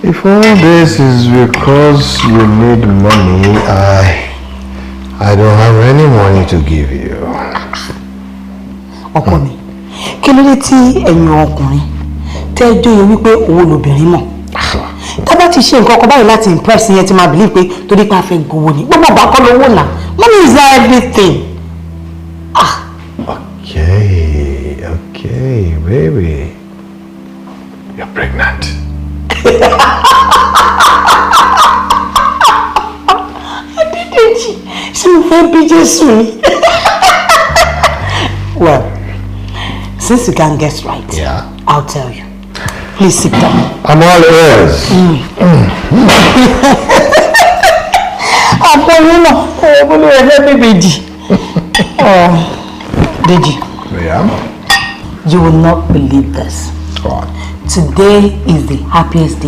If all this is because you need money, I don't have any money to give you. Ọkọ mi, kí ló dé tí ẹ̀yin ọkùnrin tẹ́ jóye wípé owó lobìnrin mọ̀? Tá bá ti ṣe nǹkan kan báyìí láti impress yẹn, ti máa believe pé torí pé a fẹ́ gbowó ni. Gbogbo ọgbà kọ́ lówó náà. Money is not everything. Okay, baby. You're pregnant. Adédèjì, ṣé mo fẹ́ bí Jésù ni? Well, since you can't guess right, I'll tell you. Please sit down. I'm all ears. Àpò yín náà, ẹ bó ló rẹ fẹ́ bèbèjì. Dèjì. Yeah? You will not believe this. What? Today is the happiest day